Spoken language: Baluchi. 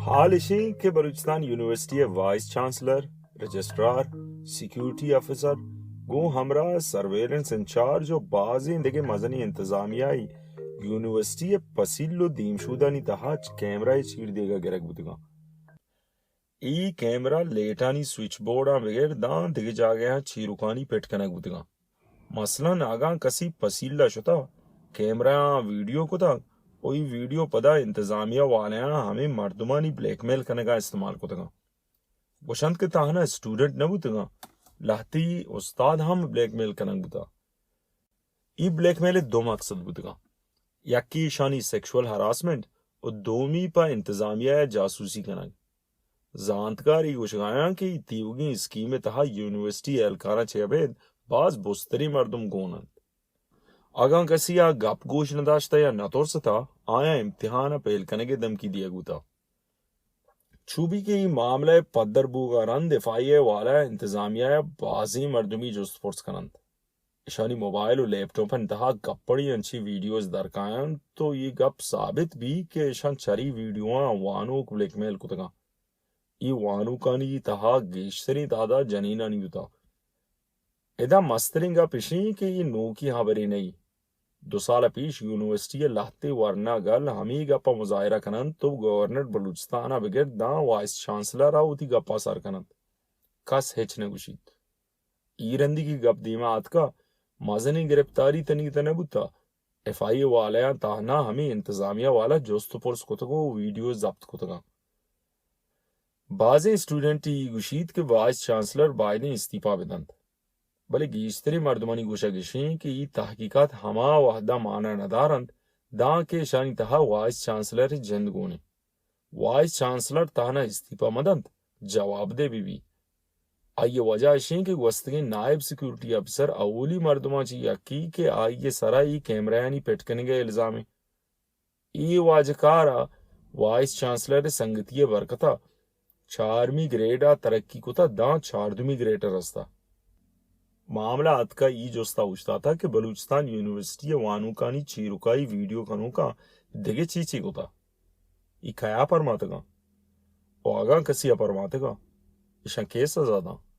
حال اشیں کہ بلوچستان یونیورسٹی ءِ vice chancellor, registrar, security officer, گوں ہمراہ سرویلنس انچارج و بازیں دگہ مزنیں انتظامیہ ءَ یونیورسٹی ءِ پسیل و دیمشودانی تہا چ-، کیمرہ ءِ چیر دیگ ءَ گرگ بوتگاں۔ اے کیمرہ لیٹانی سوئچ بورڈاں بگر داں دگہ جاگہاں چیروکانی پٹ کنگ بوتگاں۔ مثلاً اگاں کسی پسیل ءَ شتہ، کیمرہ آں ویڈیو کتگ و اے ویڈیو پدا انتظامیہ والیاں ہمے مردمانی بلیک میل کنگ ءَ استعمال کتگاں۔ گوشنت کہ تہنا اسٹوڈنٹ نہ بوتگاں، لہتی استاد ہم بلیک میل کنگ بوتگ۔ اے بلیک میل ءِ دو مقصد بوتگاں، یکے ایشانی سیکشوئل ہراسمنٹ و دومی پہ انتظامیہ ءَ جاسوسی کنگ۔ زانتکار اے گوشگایاں کہ اے تیوگیں اسکیم ءِ تہا یونیورسٹی اہلکاراں چہ ابید باز بزتریں مردم گون انت۔ اگاں کسی آ گپ گوش نہ داشتہ یا نہ ترستہ، آیاں امتحان ءَ پیل کنگ ءِ دھمکی دیگ بوتہ۔ چو بی کہ اے معاملہ ءِ پدر بوگ ءَ رند ایف آئی اے والا انتظامیہ ءَ بازیں مردمی جست پرس کن انت۔ اشانی موبائل و لیپ ٹاپانی تہا گپڑی انچیں ویڈیوز در کاینت تو اے گپ ثابت بی کہ اشاں چری ویڈیواں وانوک بلیک میل کتگاں۔ اے وانوکانی تہا گیشتریں تعداد جنینانی بوتگ۔ ادا مستریں گپ اشیں کہ اے نوکیں ہبرے نئی۔ دو سال پیش یونیورسٹی ءِ لہتے ورنا گل ہمے گپ ءَ مظاہرہ کن انت تو گورنر بلوچستان ءَ بگر داں وائس چانسلر ءَ وتی گپ ءَ سر کن انت۔ کس ہچ نہ گوشیت۔ اے رندی کہ گپ دیما آتکا، مزنیں گرپتاری تنیگتہ نہ بوتا۔ ایف آئی اے والیاں تہنا ہمے انتظامیہ والا جست و پرس کتگ و ویڈیو ضبط کتگاں۔ بازیں اسٹوڈنٹ اے گوشیت کہ وائس چانسلر بائدیں استعفا بدنت۔ بلے گیشتریں مردمانی گوشگ اشیں کہ اے تحقیقات ہما وہدا مانا ندارنت داں کہ اشانی تہا وائس چانسلر جند گون انت۔ وائس چانسلر تہنا استعفا مدنت، جوابدہ بہ بی۔ آئی ءِ وجہ اشیں کہ گوستگیں نائب سیکورٹی آفیسر اولی مردماں چہ یکے کہ آئی ءِ سرا اے کیمرہانی پٹ کنگ ءِ الزام انت۔ اے واجہ کار ءَ وائس چانسلر ءِ سنگتی ءِ برکت ءَ چارمی گریڈ ءَ ترقی کتہ داں چاردمی گریڈ ءَ رستہ۔ معاملہ اتکہ اے جست ءَ اوشتاتہ کہ بلوچستان یونیورسٹی ءِ وانوکانی چیرکائی ویڈیو کنوکاں دگہ چی چی کتہ؟ اے کیا پرماتگاں؟ و اگاں کسی ءَ پرماتگاں، اشاں کے سزا داں؟